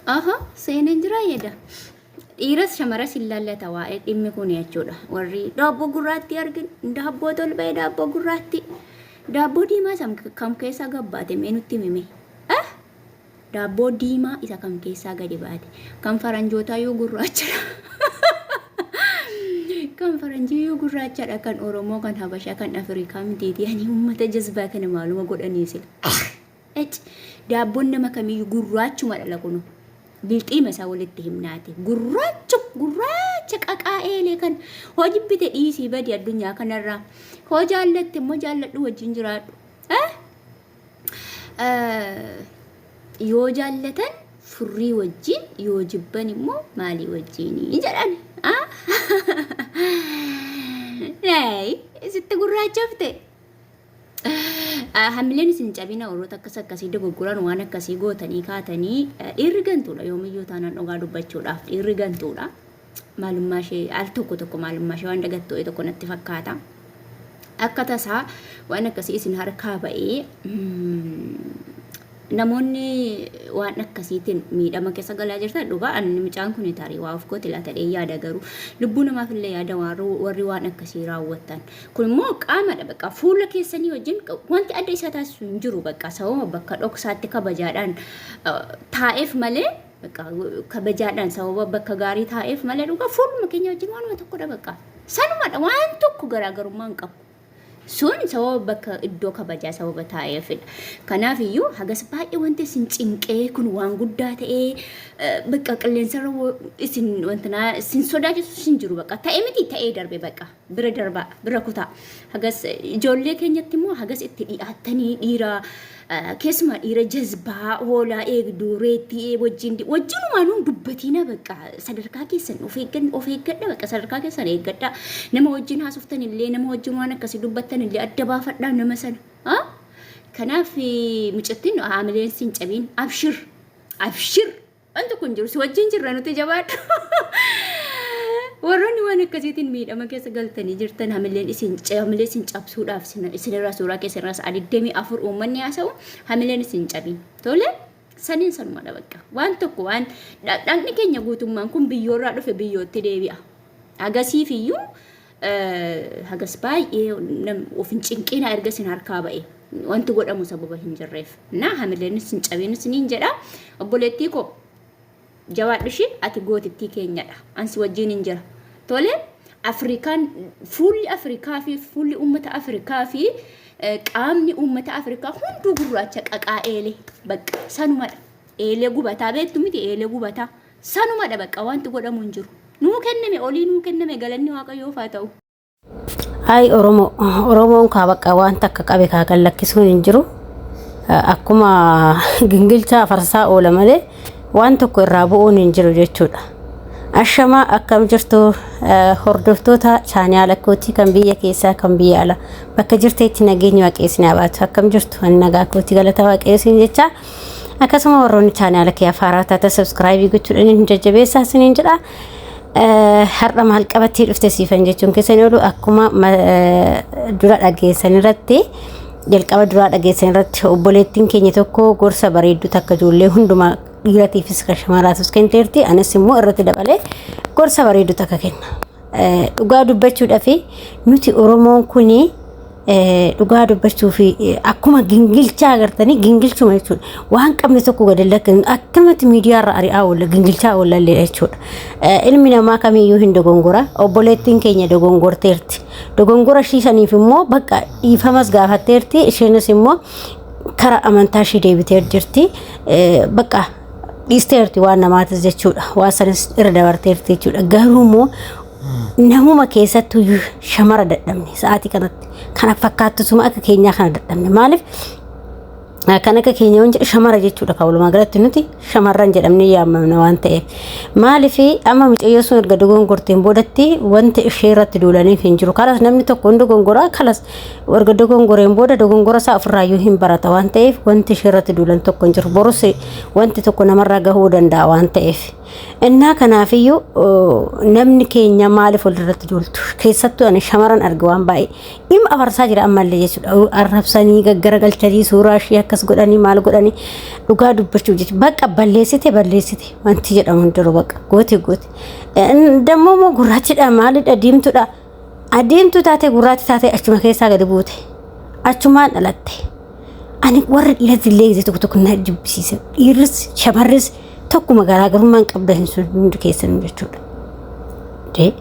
Aha, seeneen jira jedha. Dhiiras shamaras hin laallata waa'ee dhimmi kun jechuudha. Warri daabboo gurraattii argin, daabboo tolbee, daabboo gurraattii, daabboo diimaa isa kam keessaa gabbaate mee nutti himime. Eh? Daabboo diimaa isa kam keessaa gadi baate? Kan faranjootaa yoo gurraachadha. Kan faranjii yoo gurraachadha, kan Oromoo, kan Habashaa, kan Afrikaa mitiiti. Ani uummata jazbaa kana maaluma godhanii sila. Ec daabboon nama kamiyyuu gurraachuma dhala kunu. Bilxiima isaa walitti himnaati. Gurraachu gurraacha qaqaa eelee kan hoo jibbite dhiisii badi addunyaa kanarraa. Hoo jaallatte immoo jaalladhu wajjin jiraadhu. Eh? Yoo jaallatan furrii wajjin yoo jibban immoo maalii wajjin jedhan. Sitti gurraachofte. Hamileen isin cabina warroota akkas akkasii dogoggoran waan akkasii gootanii kaatanii dhiirri gantuudha yoomiyyuu taanaan dhugaa dubbachuudhaaf dhiirri gantuudha. Maalummaa ishee al tokko tokko maalummaa ishee waan dagattu tokko natti fakkaata. Akka tasaa waan akkasii isin harkaa ba'ee namoonni waan akkasiitiin miidhama keessa galaa jirtan dhugaa ani mucaan kun tarii waa of gooti laata dhee yaada garuu lubbuu namaaf illee yaada warri waan akkasii raawwattan kun immoo qaamadha bakka fuula keessanii wajjin wanti adda isa taasisu hin jiru bakka sababa bakka dhoksaatti kabajaadhaan taa'eef malee bakka kabajaadhaan sababa bakka gaarii taa'eef malee dhugaa fuuluma keenya wajjin waanuma tokkodha bakka sanumadha waan tokko garaagarummaa hin qabu. Sun sababa bakka iddoo kabajaa sababa taa'eefidha. Kanaaf iyyuu hagas baay'ee wanti isin cinqee kun waan guddaa ta'ee bakka qilleensarra isin wantinaa isin sodaachisu isin jiru bakka ta'e miti ta'ee darbe bakka bira darbaa bira kutaa. Hagas ijoollee keenyatti immoo hagas itti dhiyaattanii dhiira keessumaa dhiira jazbaa hoolaa eegduu reettii wajjin wajjinumaan hun dubbatiina bakka sadarkaa keessan of eeggan of eeggadha bakka sadarkaa keessan eeggadha nama wajjin haasoftan illee nama wajjin waan akkasii dubbattan illee adda baafadhaa nama sana. Kanaaf mucattiin haamileen siin cabiin abshir abshir Wanti kun jiru si wajjin jirra nuti jabaadhu. Warroonni waan akkasiitiin miidhama keessa galtanii jirtan hamileen isin hamilee isin cabsuudhaaf isinirraa suuraa keessan irraa sa'a 24 uummanni haasa'u hamileen isin cabin. Tole saniin sanumadha bakka. Waan tokko waan dhaqni keenya guutummaan kun biyyoorraa dhufe biyyootti deebi'a. Hagasiif iyyuu hagas baay'ee of hin cinqina erga isin harkaa ba'e. Wanti godhamu sababa hin jirreef. Na hamileen isin cabin isiniin jedha. Obboleettii koo jabaadhu ishii ati gootittii keenyadha. Ansi wajjin hin jira. Tole Afrikaan fuulli Afrikaa fi fuulli uummata Afrikaa fi qaamni uummata Afrikaa hunduu gurraacha qaqaa eelee bakka sanumadha. Eelee gubataa beektu miti eelee gubataa sanumadha bakka wanti godhamu hin jiru. Nuu kenname olii nuu kenname galanni Waaqayyoof haa ta'u. Ayi Oromoo Oromoon kaa bakka waan takka qabe kaa kan lakkisuun hin jiru. Akkuma gingilchaa farsaa oola malee waan tokko irraa bu'uun hin jiru jechuudha. Ashamaa akkam jirtu hordoftoota chaanaala kootii kan biyya keessaa kan biyya alaa bakka jirteetti nageenyi waaqayyo isin haa baatu akkam jirtu ani nagaa kootii galata waaqayyo isin jecha akkasuma warroonni chaanaala kee afaaraa taata sabskraayibii gochuudhaan hin jajjabeessaa isiniin jedha. Har'a maal qabattee dhufte siifan jechuun keessan oolu akkuma dura dhageessan irratti jalqaba duraa dhageessan irratti obboleettiin keenya tokko gorsa bareedduu takka ijoollee hundumaa dhiiratiifis kan shamaraatus kenteerti anis immoo irratti dabalee gorsa bareedduu takka kenna. Dhugaa dubbachuudhaaf nuti Oromoon kuni dhugaa dubbachuu fi akkuma gingilchaa agartanii gingilchuma jechuudha. Waan qabne tokko gadi lakkisnu akkamatti miidiyaa irra ari'aa oolla gingilchaa oolla illee jechuudha. Ilmi namaa kamiyyuu hin dogongora. Obboleettiin keenya dogongorteerti. Dogongora ishii saniif immoo bakka dhiifamas gaafatteerti. Isheenis immoo karaa amantaa ishii deebitee jirti. Bakka dhiisteerti waan namaatis jechuudha. Waan sanis irra dabarteerti jechuudha. Garuu immoo namuma keessattuu shamara dadhabne sa'aatii kanatti kana fakkaattusuma akka keenyaa kana dadhabne maaliif kan akka keenya yoon jedhe shamara jechuudha kan walumaa galatti nuti shamarran jedhamnee yaamamna waan ta'eef maaliif amma mucayyoo sun erga dogongorteen boodatti wanti ishee irratti duulaniif hin jiru kalas namni tokko hin dogongoraa kalas erga dogongoreen booda dogongora isaa ofirraayyuu hin barata waan ta'eef wanti ishee irratti duulan tokko hin jiru borus wanti tokko namarraa gahuu danda'a waan ta'eef. Innaa kanaafiyyuu namni keenya maaliif walirratti duultu? Keessattuu ani shamaran arga waan baay'ee. Dhimma afarsaa jira ammallee jechuudha. Arrabsanii gaggaragalchanii suuraa ishee akkas godhanii maal godhanii dhugaa dubbachuuf jechuudha. Bakka balleessite balleessite wanti jedhamu hin jiru bakka goote goote. Dammoo immoo gurraachidha maalidha diimtuudha. Adiimtuu taate gurraatti taate achuma keessaa gadi buute. Achumaan dhalatte. Ani warra dhiiratti illee gisee tokko tokko na jibbisiisa. Dhiirris shamarris tokkuma garaagarummaan qabda hin sun hundi keessan jechuudha. Dee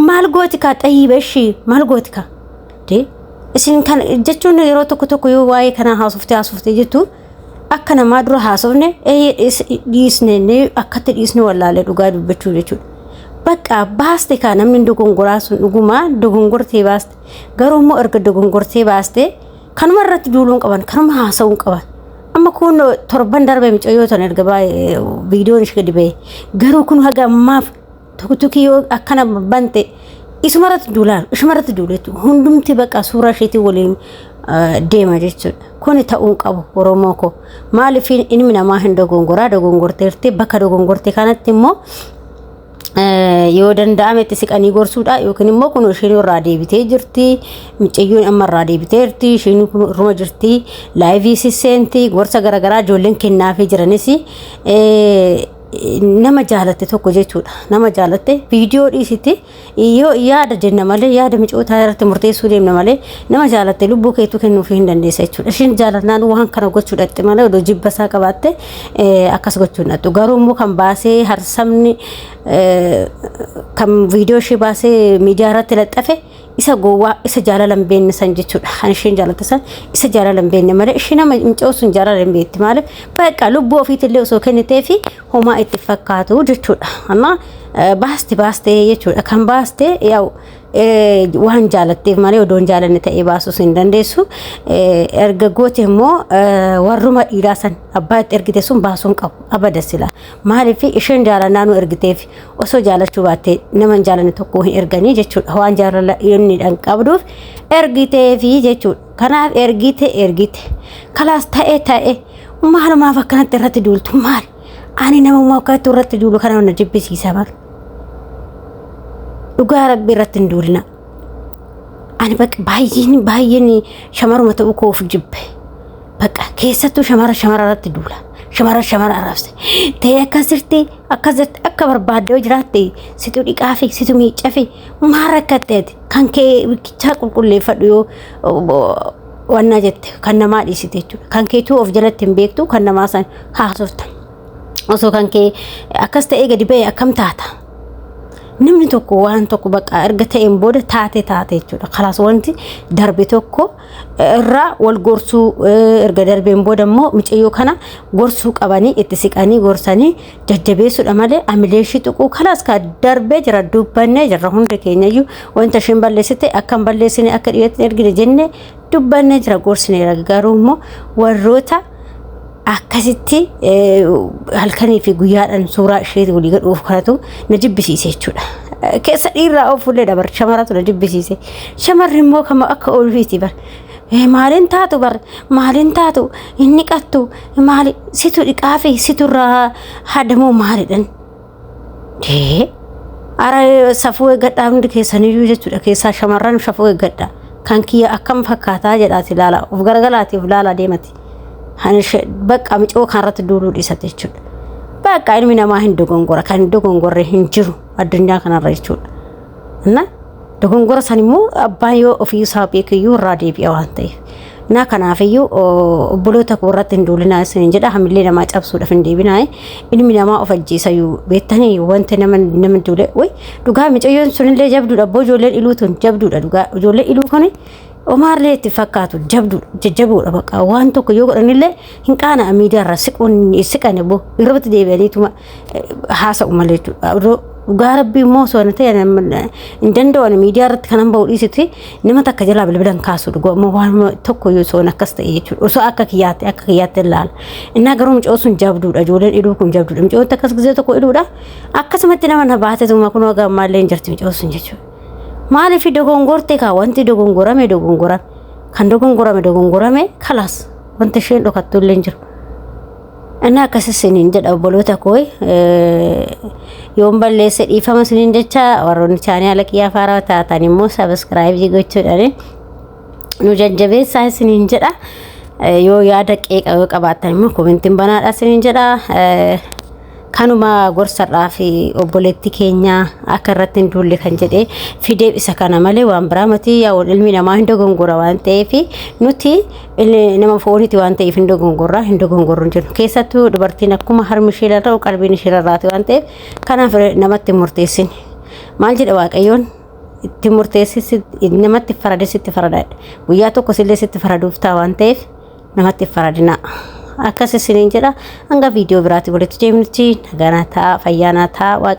maal gooti kaa xayyiiba ishii maal gooti kaa? Dee isin kan jechuun yeroo tokko tokko yoo waa'ee kanaa haasoftee haasoftee jettu akka namaa dura haasofne dhiisne akkatti dhiisne wallaalee dhugaa dubbachuu jechuudha. Bakka baaste kaa namni dogongoraa sun dhugumaa dogongortee baaste garuu immoo erga dogongortee baaste kanuma irratti duuluun qaban kanuma haasa'uun qaban. Amma kun torban darbe micayyoo tan erga baay'ee viidiyoon ishee gadi ba'e garuu kun haga ammaaf tuktukii yoo akkana bante isuma irratti duulaan isuma irratti duulu jechuudha. Hundumti bakka suuraa isheetiin waliin deema jechuudha. Kuni ta'uu qabu Oromoo koo. Maaliif ilmi namaa hin dogongoraa dogongorteerti bakka dogongorte kanatti immoo yoo danda'ame itti siqanii gorsuudha yookiin immoo kun isheen irraa deebitee jirti micayyoon amma irraa deebiteerti isheen kun irruma jirti laayivii sisseenti gorsa garaagaraa ijoolleen kennaafii jiranis nama jaalatte tokko jechuudha nama jaalatte viidiyoo dhiisiti yoo yaada jenna malee yaada micootaa irratti murteessuu deemna malee nama jaalatte lubbuu keetuu kennuufii hin dandeessa jechuudha isheen jaalatnaan waan kana gochuu dhaqxe malee odoo jibba isaa qabaatte akkas gochuu hin dhaqxu garuu immoo kan baasee harsamni kan viidiyoo ishee baasee miidiyaa irratti laxxafe isa gowwaa isa jaalala hin beekne san jechuudha. Kan isheen jaalatte san isa jaalala hin beekne malee ishee nama mucoo sun jaalala hin beekti maaliif bakka lubbuu ofiitillee osoo kennitee fi homaa itti fakkaatu jechuudha. Amma baaste baaste jechuudha. Kan baaste yaa'u waan jaalatteef malee odoo hin jaalanne ta'ee baasuus hin dandeessu. Erga goote immoo warruma dhiiraa san abbaa itti ergite sun baasuu hin qabu abada sila. Maaliif isheen jaalannaa nu ergiteef osoo jaalachuu baatte nama hin jaalanne tokko hin erganii jechuudha. Waan jaalala inni dhan qabduuf ergiteefi jechuudha. Kanaaf ergite ergite. Kalaas ta'e ta'e maalumaaf akkanatti irratti duultu maal? Ani namummaa akkanatti irratti duulu kana na jibbisiisa bar. Dhugaa rabbi irratti hin duulina. Ani bakka baay'een baay'een shamaruma ta'uu koo of jibbe. Bakka keessattuu shamara shamara irratti duula. Shamara shamara arrabse. Ta'ee akkas jirti akkas jirti akka barbaadde yoo jiraatte situ dhiqaa fi situ miicca fi maal rakkatteeti kan kee bikichaa qulqulleeffadhu yoo wannaa jette kan namaa dhiisite jechuudha. Kan keetuu of jalatti hin beektu kan namaa san haasofta. Osoo kan kee akkas ta'ee gadi ba'e akkam taata? Namni tokko waan tokko bakka erga ta'een booda taate taate jechuudha. Kalaas wanti darbe tokko irraa wal gorsuu erga darbeen booda immoo mucayyoo kana gorsuu qabanii itti siqanii gorsanii jajjabeessuudha malee amilee ishii tuquu kalaas ka darbee jira dubbannee jirra hunda keenyayyuu wanta isheen balleessite akka hin balleessine akka dhiyeetti hin ergine jennee dubbannee jira gorsineera garuu immoo warroota akkasitti halkanii fi guyyaadhaan suuraa ishee walii gad oofu kanatu na jibbisiise jechuudha. Keessa dhiirraa oofullee dabar shamaratu na jibbisiise. Shamarri immoo kama akka oolfiiti bar. Maaliin taatu bar maaliin taatu inni qattu maali situ dhiqaa fi situ irraa hadamoo maalidhan. Dee ara safuu eeggadhaa hundi keessaniyyuu jechuudha keessaa shamarran safuu eeggadhaa. Kan kiyya akkam fakkaataa jedhaati ilaala of garagalaati of ilaalaa deemati. Bakka micoo kanarratti duuluu dhiisate jechuudha. Bakka ilmi namaa hin dogongora kan hin dogongorre hin jiru addunyaa kanarra jechuudha. Na dogongora san immoo abbaan yoo ofii isaa beekuyyuu irraa deebi'a waan ta'eef. Na kanaafiyyuu obboloota koo irratti hin duulinaa isin jedha hamillee namaa cabsuudhaaf hin deebinaa ilmi namaa of ajjeesayyuu beektanii wanti nama nama duule way dhugaa micayyoon sunillee jabduudha abboo ijoolleen iluu tun jabduudha dhugaa ijoollee iluu kuni Omaarlee itti fakkaatu jabduudha jajjaboodha bakka waan tokko yoo godhanillee hin qaana'a miidiyaarra siquun siqan boo irratti deebi'aniituma haasa'u malee jechuudha. Dhugaa rabbii immoo osoo ana ta'e hin danda'u ani miidiyaa irratti kanan ba'u dhiisiti nama takka jalaa bilbilan kaasu dhugaa immoo waan tokko yoo osoo akkas ta'e jechuudha. Osoo akka kiyyaatti akka kiyyaatti ilaala. Innaa garuu mucoo sun jabduudha ijoolleen iduu kun jabduudha. Mucoon akkas gisee tokko iduudha akkasumatti nama na baatetuma kunoo haga ammaallee hin jirti mucoo sun jechuudha. Maaliif dogongorte kaa wanti dogongorame dogongorame kan dogongorame dogongorame kalaas wanta isheen dhokattu illee hin jiru. Inni akkas isiniin jedha obboloota koo, yoon balleesse dhiifama isiniin jecha. Warroonni chaanaala kiyyaa faaraa taatan immoo subscribe gochuudhaan nu jajjabeessaa isiniin jedha. Yoo yaada qeeqa yoo qabaattan immoo commentiin banaadha isiniin jedha. Kanuma gorsarraa fi obboleetti keenya akka irratti hin duulle kan jedhee fideef isa kana malee waan biraa miti. Yaa ilmi namaa hin dogongora waan ta'eef, nuti nama fooniti waan ta'eef hin dogongorra, hin dogongorru hin jennu. Keessattuu dubartiin akkuma harmi ishee rarra'u qalbiin ishee rarraate waan ta'eef, kanaaf namatti hin murteessin. Maal jedha Waaqayyoon? Itti murteessi, namatti farade sitti farada, guyyaa tokko sillee sitti faraduuf ta'a waan ta'eef namatti faradina. Akkas isiniin jedha. Hanga viidiyoo biraatti walitti deemnutti nagaa ta'a, fayyaa naa ta'a.